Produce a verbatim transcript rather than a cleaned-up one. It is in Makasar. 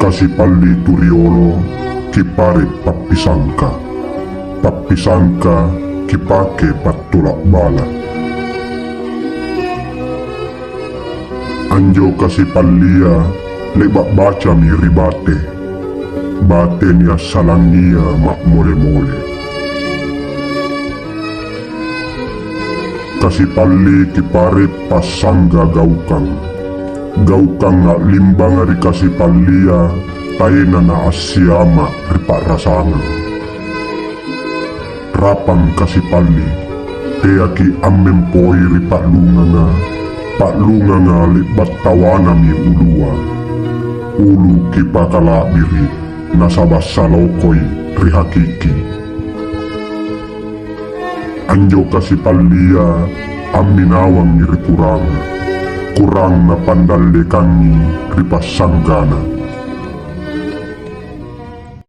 Kasipalli tu riolo kipare' pappisangka. Pappisangka kipake pattola' bala'. Anjo kasipallia le'ba' bacami ri bate. Bate niassalangia ma'mole-mole. Kasipalli kipare' passangga gaukang. Gaukang a'limbanga ri kasipallia taena naasiama' ri pa'rasangang. Rapang kasipalli, teaki' ammempoi ri pa'lunganga, pa'lunganga le'ba' tawanami ulua. Ulu kipakala'biri', nasaba' salokoi ri hakiki. Anjo kasipallia amminawangi ri kuranga, kurang napandallekangi ri passanggana.